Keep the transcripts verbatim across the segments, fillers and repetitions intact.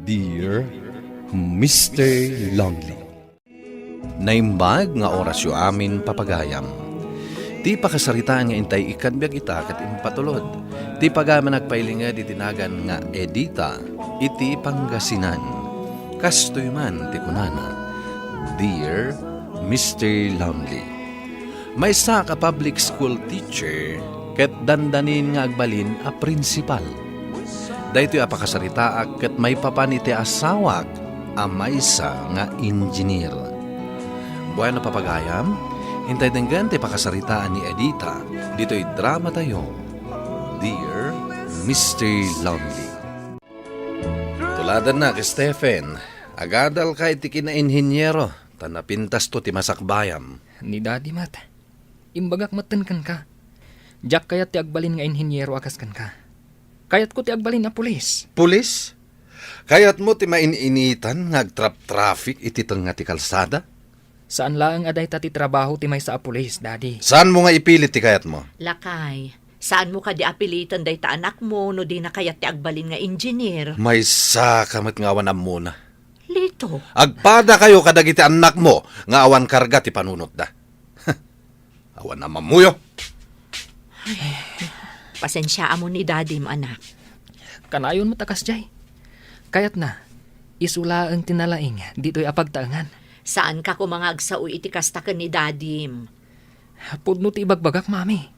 Dear Mister Lonely. Naimbag nga orasyo amin, papagayam. Ti pakasaritaan nga intay ikkan biag ita ket impatulod. Ti pagayam a nagpailinged iti nagan nga Edita iti Pangasinan. Kastoy man ti kunana, Dear Mister Lonely. Maysaak a public school teacher ket dandanin nga agbalin a principal. Daytoy a pakasaritaak ket maipapan iti asawak a maysa nga engineer. Bueno, papagayam, intay denggen ti pakasaritaan ni Edita ditoy drama tayo, Dear Mister Lonely. Tuladannak, Stephen, agadalka iti kinainhiniero, ta napintasto ti masakbayam. Ni Daddy met. Imbagak metten kenka. Diak kayat ti agbalin nga inhiniero a kas kenka. Kayatko ti agbalin a pulis. Pulis? Kayatmo ti main-initan nga agtrap-traffic iti tengnga ti kalsada? Saan laeng a dayta ti trabaho ti maysa a pulis, Daddy. Saanmo nga ipilit ti kayatmo? Lakay, saanmo kadi a piliten dayta anakmo no dina kayat ti agbalin nga engineer? Maysaka met nga awan ammona. Lito. Agpadakayo kadagiti annakmo nga awan karga ti panunotda. Awan a mammuyo. Pasensiaam ni Dadim, anak. Kanayon met a kasdiay. Kayatna, isu laeng ti nalaing ditoy a pagtaengan. Saanka koma nga agsao iti kasta ken ni Dadim. Pudno ti ibagbagak, Mami.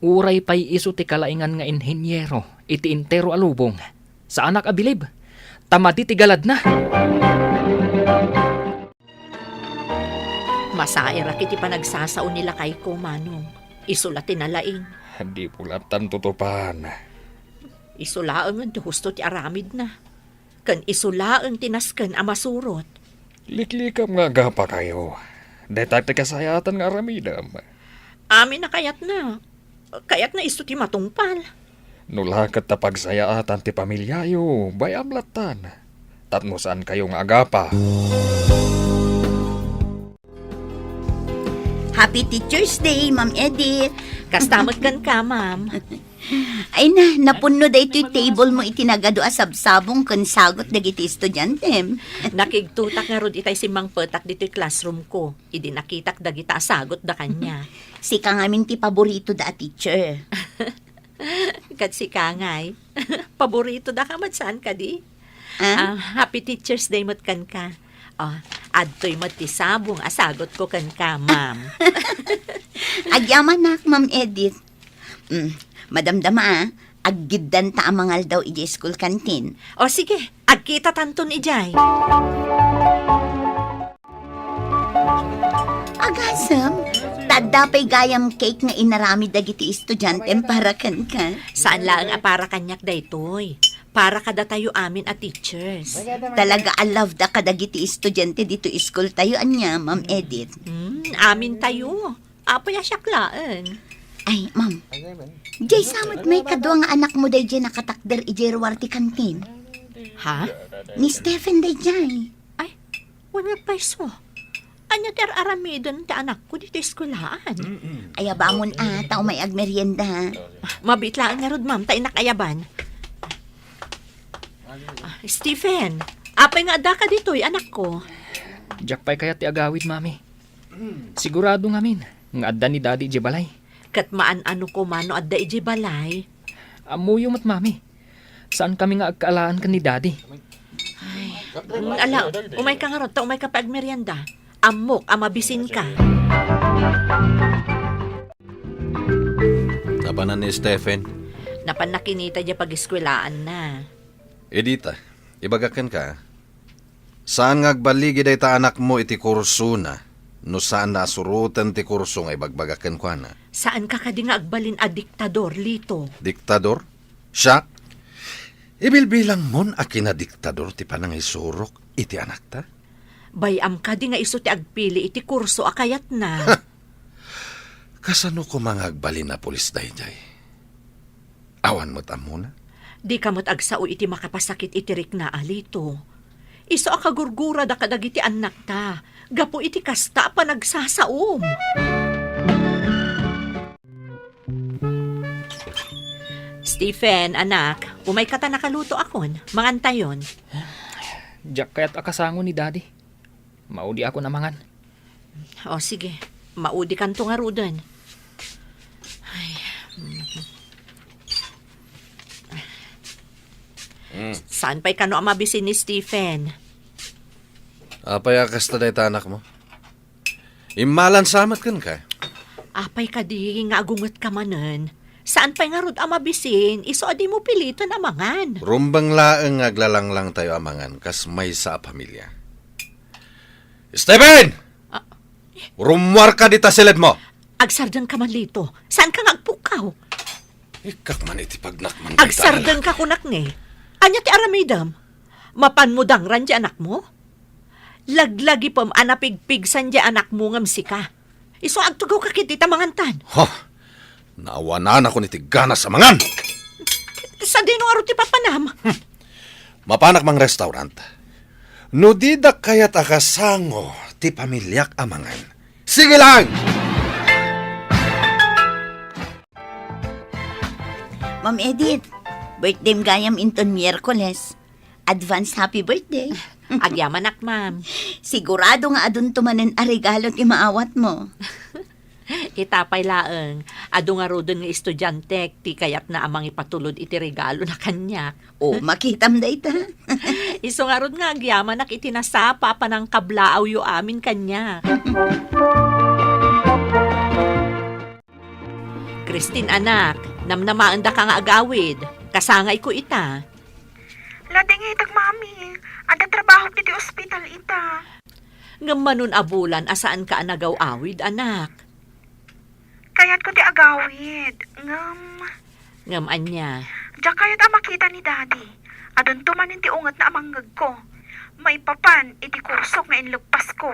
Uray pay isu ti kalaingan nga inhiniero iti entero a lubong, saanak a bilib, ta madi ti galadna. Masairak iti panagsasao ni lakayko, Manong. Isu la ti nalaing. Di pulatan tutupan. Isu laengen ti husto ti aramidna. Ken isu laeng ti nasken a masurot. Liklikam nga agapakayo. Dayta ti kasayaatan nga aramidem. Amin a kayatna. Kayatna isu ti matungpal. No la ket ta pagsayaatan ti pamiliayo, bay-am lattan. Tapno saankayo nga agapa. Happy Teacher's Day, Ma'am Edith. Kasta met kenka, ma'am. Ay na, napunno daytoy table mo iti nagadu a sabsabong ken sagot dagiti estudiantem. Nakigtotak ngarud itay simmangpetak ditoy classroom ko, idi nakitak dagita a sagotda kaniak. Sika ngamin ti paboritoda a teacher. Ket sika ngay, paboritodaka met saan kadi? Ah? Ah, happy Teacher's Day met kenka. Oh, adtoy met ti sabong a sagotko kenka, ma'am. Agyamanak, Ma'am Edith. Mm, madamdama, ah. Aggiddanta a mangaldaw idiay school canteen. O sige, agkitatanton idiay. Agasem, ta adda pay gayam cake nga inaramid dagiti estudiantem para kenka. Saan laeng a para kaniak daytoy. Para kadatayo amin a teachers. Talaga a love da kadagiti estudiante ditoy school tayo, ania, Ma'am Edith? Hmm, amin tayo. Apay a siak laeng. Ay, ma'am. Diay sa met may kadua nga anakmo daydiay nakatakder idiay ruar ti kantin? Ha? Ni Stephen daydiay. Ay, wen met pay isu. Ania ti ar-aramiden ti anakko ditoy eskuelaan? Ayabamon a, ta umay agmerienda. Mabiit laeng ngarud, ma'am, ta innak ayaban. Ah, Stephen, apay nga addaka ditoy, anakko? Diak pay kayat ti agawid, Mami. Sigurado ngamin nga adda ni Daddy idiay balay. Ket maan-ano koma no adda idiay balay? Ammoyo met, Mami. Saankami nga agkaalaan ken ni Daddy. Ay, mm, ala, umayka ngarud ta umayka pay agmerienda. Ammok a mabisinka. Napanan ni Stephen? Napanna kinita diay pageskuelaanna. Edita, ibagak kenka, saan nga agbaligi dayta anakmo iti kursona no saanna a suroten ti kurso nga ibagbagak kenkuana. Saanka kadi nga agbalin a diktador, Lito? Diktador? Siak? Ibilbilangmon a kinadiktador ti panangisurok iti anakta? Bay-am kadi nga isu ti agpili iti kurso a kayatna? Kasano koma nga agbalin a pulis daydiay? Awan met ammona? Dika met agsao iti makapasakit iti rikna, Lito. Isu a kagurgurada kadagiti annakta gapu iti kasta a panagsasaom. Stephen, anak, umayka ta nakalutoakon. Mangantayon. Diak kayat a kasango ni Daddy. Maudiakon a mangan. O, sige. Maudikanto ngaruden. Ay, mm. Mm. Saan pay kano a mabisin ni Stephen? Apay a kasta dayta anakmo? Immalan sa met kenka. Apay kadi nga agungetka manen? Saan pay ngarud a mabisin, isu a dimo piliten a mangan? Rumbeng laeng nga aglalanglangtayo a mangan kas maysa a pamilia. Stephen! Ah. Rummuarka dita siledmo! Agsardengka man, Lito. Saanka nga agpukkaw? Ikkak man iti pagnakman dayta. Agsardengka, kunak ne. Ania ti aramidem? Mapanmo dangran ti anakmo? Laglagipem a napigpigsan ti anakmo ngem sika. Isu agtugawka ketdi ta mangantan. Huh! Naawananakon iti ganas a mangan! Sadino ngarud ti papanam? Hmm. Mapanak mangrestaurant. No didak kayat a kasango ti pamiliak a mangan, sige lang! Ma'am Edith, birthdayem gayam inton Miyerkules. Advance happy birthday. Agyamanak, ma'am. Sigurado nga adunto manen a regalo ti maawatmo. Ita pay laeng, adu ngaruden nga estudiantek ti kayatna a mangipatulod iti regalona kaniak. O, makitam dayta. Isu ngarud nga agyamanak iti nasapa a panangkablaawyo amin kaniak. Christine, anak, namnamaendaka nga agawid. Kasangayko ita. Ladingitek, Mami. Adda trabahok iti ospital ita. Ngem manon a bulan a saanka a nagaw-awid, anak? Kayatko ti agawid, ngem Ngem ania? Diak kayat a makita ni Daddy. Adunto manen ti ungetna a mangngegko. Maipapan iti kursok nga inleppasko.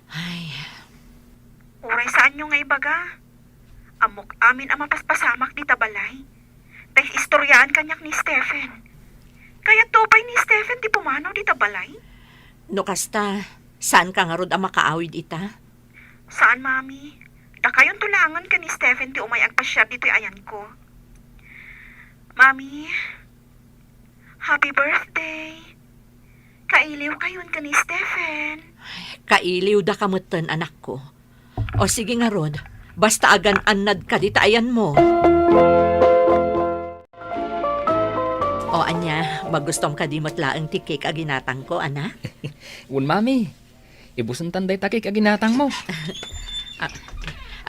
Ay. Uray saanyo nga ibaga. Ammok amin a mapaspasamak dita balay. Ta istoriaan kaniak ni Stephen. Kayatto pay ni Stephen ti pumanaw dita balay? No kasta, saanka ngarud a makaawid ita? Saan, Mami. Dakayonto laengen ken ni Stephen ti umay agpasiar ditoy ayanko. Mami, happy birthday. Kailiwkayon ken ni Stephen. Kailiwdaka metten, anakko. O sige ngarud, basta agan-annadka dita ayanmo. O ania, magustom kadi met laeng ti cake a ginatangko, anak? Wen, Mami. Ibusentan dayta cake a ginatangmo. Ah,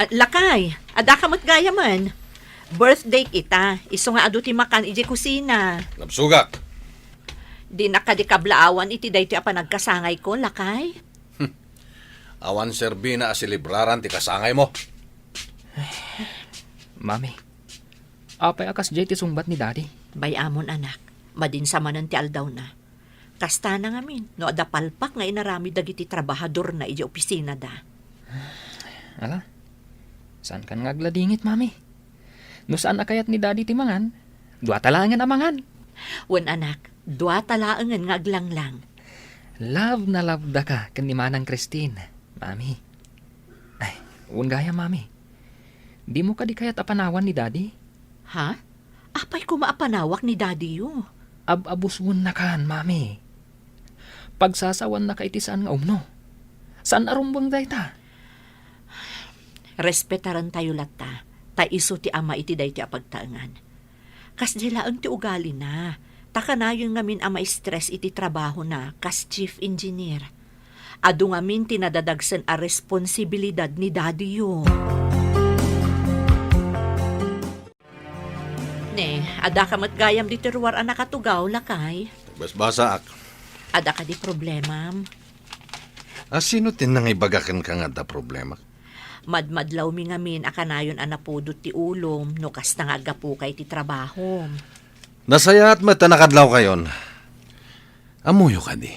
ah, lakay, adda ka met gayamen. Birthday ita, isu nga adu ti makan idiay kusina. Nabsogak. Dinak kadi kablaawan iti daytoy a panagkasangayko, lakay? Hmm. Awan serbina a selebraran ti kasangaymo. Mami, apay a kasdiay ti sungbat ni Daddy? Bay-amon, anak. Madin sa manen ti aldawna. Kastana ngamin, no adda palpak nga inaramid dagiti trabahadorna idiay opisinada. Ala, saankan nga agladingit, Mami? No saan a kayat ni Daddy ti mangan, duata laengen a mangan. Wen, anak, duata laengen nga aglanglang. Love na love daka ken ni Manang Christine, Mami. Ay, wen gayam, Mami. Dimo kadi kayat a panawan ni Daddy? Ha? Apay koma a panawak ni Daddy-yo? Ab-abusonnakan, Mami. Pagsasawannaka iti saan nga umno. Saan a rumbeng dayta. Respetarentayo latta, ta isu ti ama iti daytoy a pagtaengan. Kasdiay laeng ti ugalina, ta kanayon ngamin a ma-stress iti trabahona kas chief engineer. Adu ngamin ti nadadagsen a responsibilidad ni Daddy-yo. Ne, adda ka met gayam ditoy ruar a nakatugaw, lakay? Basbasaak. Adda kadi problemam? A, sino ti nangibaga kenka nga adda problemak? Madmadlawmi ngamin a kanayon a napudot ti ulom no kasta nga aggapuka iti trabahom. Nasayaat met ta nakadlawkayon. Ammoyo kadi,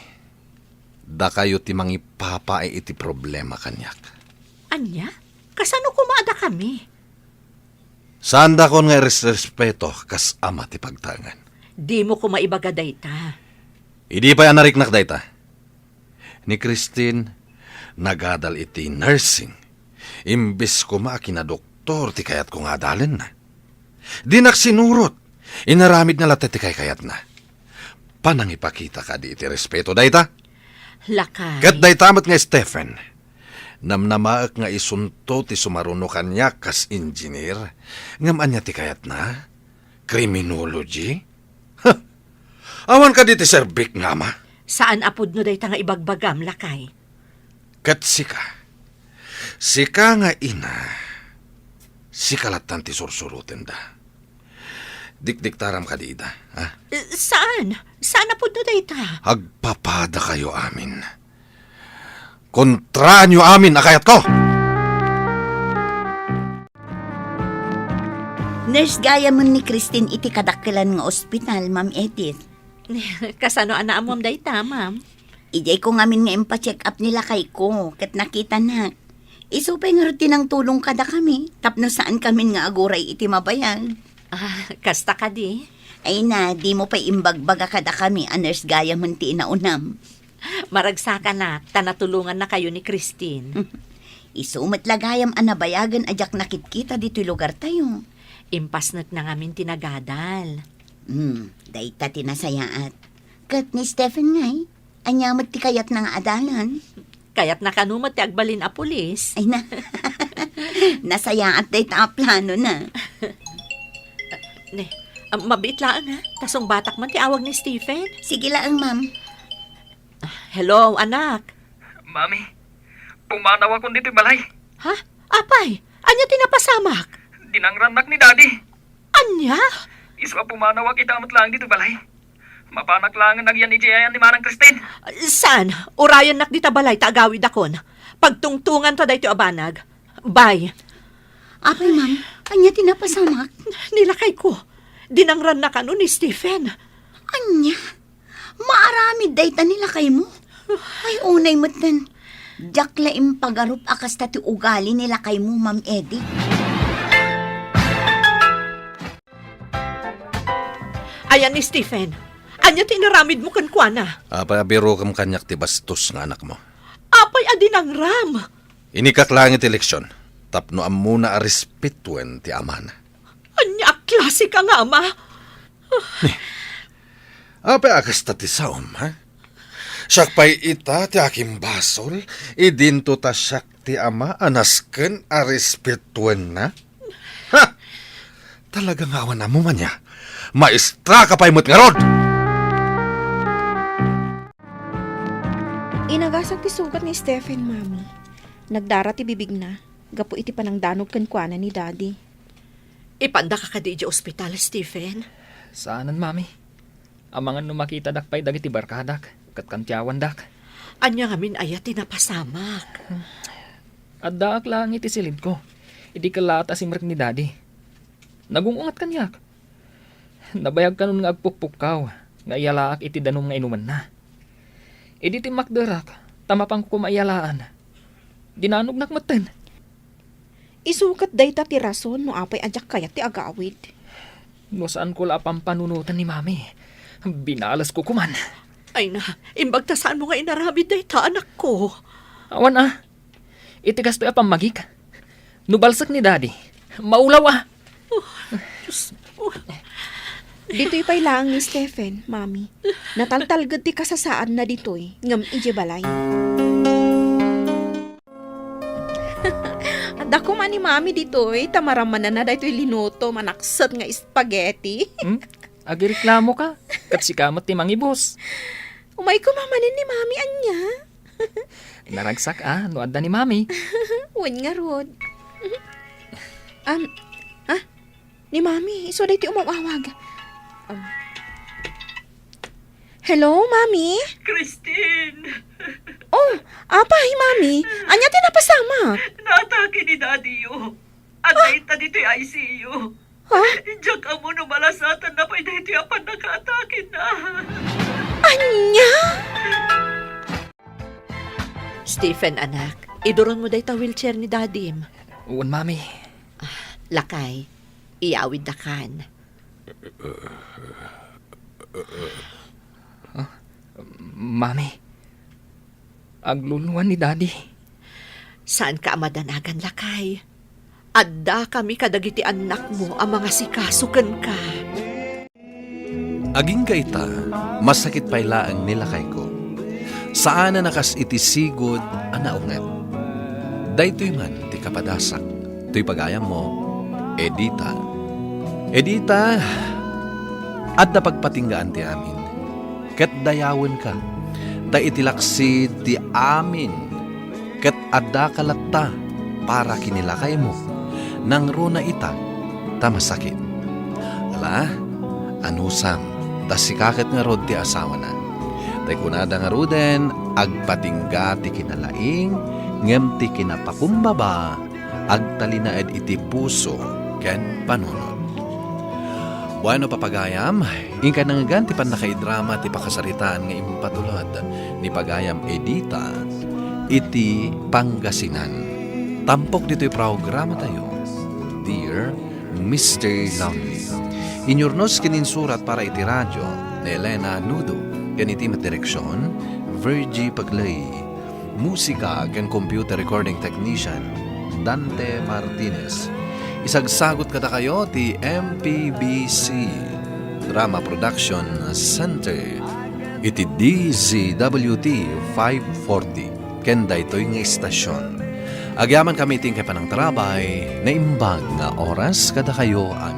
dakayo ti mangipapaay iti problema kaniak. Ania? Kasano koma a dakami? Saandakon nga iresrespeto kas ama ti pagtaengan. Dimo koma ibaga dayta. Idi pay a nariknak dayta. Ni Christine, nagadal iti nursing. Imbes koma a kinadoktor ti kayatko nga adalenna. Dinak sinurot, inaramidna latta ti kaykayatna. Panangipakita kadi iti respeto dayta? Lakay. Ket dayta met nga Stephen, namnamaek nga isunto ti sumaruno kaniak kas engineer, ngem ania ti kayatna? Criminology? Huh! Awan kadi ti serbik nga ama? Saan a pudno dayta nga ibagbagam, lakay. Ket sika, sika nga ina, sika lattan ti sursurotenda. Dikdiktaram kadi ida, ha? Eh, saan? Saan a pudno dayta? Agpapadakayo amin. Kontraanyo amin a kayatko! Nurse gayamen ni Christine iti kadakkelan nga ospital, Ma'am Edith. Kasano a naamuam dayta, ma'am? Idiay ko ngamin nga impacheck up ni lakayko, ket nakitanak. Isu pay ngarud ti nangtulong kadakami, tapno saan kamin nga aguray iti mabayag. Ah, kasta kadi? Ay na, dimo pay imbagbaga kadakami a nurse gayamen ti inaunam. Maragsakanak, ta natulongannakayo ni Christine. Isu met la gayam a nabayagen a diak nakitkita ditoy lugartayo. Impasnekna ngamin ti nagadal. Hmm, dayta ti nasayaat. Ket ni Stephen ngay, ania met ti kayatna nga adalan? Kayatna kano met ti agbalin a pulis. Ay na. Nasayaat dayta a planona. Ne, ah, mabiit laeng, ha? Ta sungbatak man ti awag ni Stephen. Sige laeng, ma'am. Hello, anak. Mami, pumanawakon ditoy balay. Ha? Apay, ania ti napasamak? Dinangrannak ni Daddy. Ania? Isu a pumanawak ita met laeng ditoy balay. Mapanak laengen agyan idiay ayan ni Manang Christine. Saan? Urayennak dita balay ta agawidakon. Pagtungtonganto daytoy a banag. Bye. Apay, ma'am, ania ti napasamak? Ni lakayko. Dinangranna kano ni Stephen. Ania? Maaramid dayta ni lakaymo? Ay, unay metten. Diak la impagarup a kasta ti ugali ni lakaymo, Ma'am Edith. Ayan ni Stephen. Ania ti inaramidmo kenkuana? Apay a birokem kaniak ti bastos nga anakmo? Apay a dinangram? Inikak laeng iti leksyon tapno ammona a respetuen ti amana. Ania a klase ka nga ama? Apay a kasta ti saom, ha? Siak pay ita ti akimbasol, idinto ta siak ti ama a nasken a respetuenna? Ha! Talaga nga awan ammo man ya. Maestra ka pay met ngarud! Inagasan ti sugat ni Stephen, Mami. Nagdara ti bibigna gapu iti panangdanog kenkuana ni Daddy. Ipandaka kadi idiay ospital, Stephen? Saanen, Mami. Amangan no makitadak pay dagiti barkadak ket kantiawandak. Ania ngamin aya ti napasamak? Addaak laeng iti silidko idi kellaat a simrek ni Daddy. Nagung-ungat kaniak. Nabayag kanon nga agpukpukkaw nga iyalaak iti danum nga inumenna. Idi timmakderak ta mapanko koma iyalaan, dinanognak metten. Isu ket dayta ti rason no apay a diak kayat ti agawid. No saanko la a pampanunoten ni Mami, binalesko koman. Ay na, imbag ta saanmo nga inaramid dayta, anakko. Awan a. Iti kastoy a pammagik, no balsek ni Daddy, maulaw a. Oh, Diyos ko. Ditoy pay laeng ni Stephen, Mami. Nataltalged ti kasasaadna ditoy, ngem idiay balay. Adda koma ni Mami ditoy, ta maramananna daytoy linuto, manakset nga spaghetti. Hmm? Agireklamo ka? Ket sika met ti mangibus. Umay koma manen ni Mami, ania? Naragsak a no adda ni Mami. Wen ngarud. Am, ah, ni Mami, isu daytoy umaw-awag. Am. Hello, Mami? Christine! Oh, apay, Mami? Ania ti napasamak? Naatake ni Daddy-yo. Adda ita ditoy I C U. Ha? Diak ammo no malasatanna pay daytoy a pannakaatakenna. Ania? Stephen, anak, iduronmo dayta wheelchair ni Dadim. Wen, Mami. Ah, lakay, iyawiddakan. Ah, Mami, agluluan ni Daddy. Saanka a madanagan, lakay. Addakami kadagiti annakmo a mangasikaso kenka. Agingga ita, masakit pay laeng ni lakayko. Saanen a kas iti sigud a naunget. Daytoy man ti kapadasak, toy pagayammo, Edita. Edita, adda pagpatinggaan ti amin, ket dayawenka, ta iti laksid ti amin ket addaka latta para ken ni lakaymo. Nangruna ita ta masakit. Ala, anusam, ta sika ket ngarud ti asawana. Tay kunada ngaruden, agpatingga ti kinalaing, ngem ti kinapakumbaba, agtalinaed iti puso ken panunot. Bueno, papagayam, inka nangngegan ti pannakaidrama ti pakasaritaan nga impatulod ni pagayam Edita iti Pangasinan. Tampok ditoy programatayo, Dear Mister Lonely. Inyurnos ken insurat para iti radio ni Elena Nudo, ken iti met direksion, Virgie Paglay. Musika ken computer recording technician, Dante Martinez. Isagsagut kadakayo ti M P B C Drama Production Center iti D Z W T five forty ken daytoy nga istasion. Agyamankami iti inkay panangtarabay, naimbag nga oras kadakayo a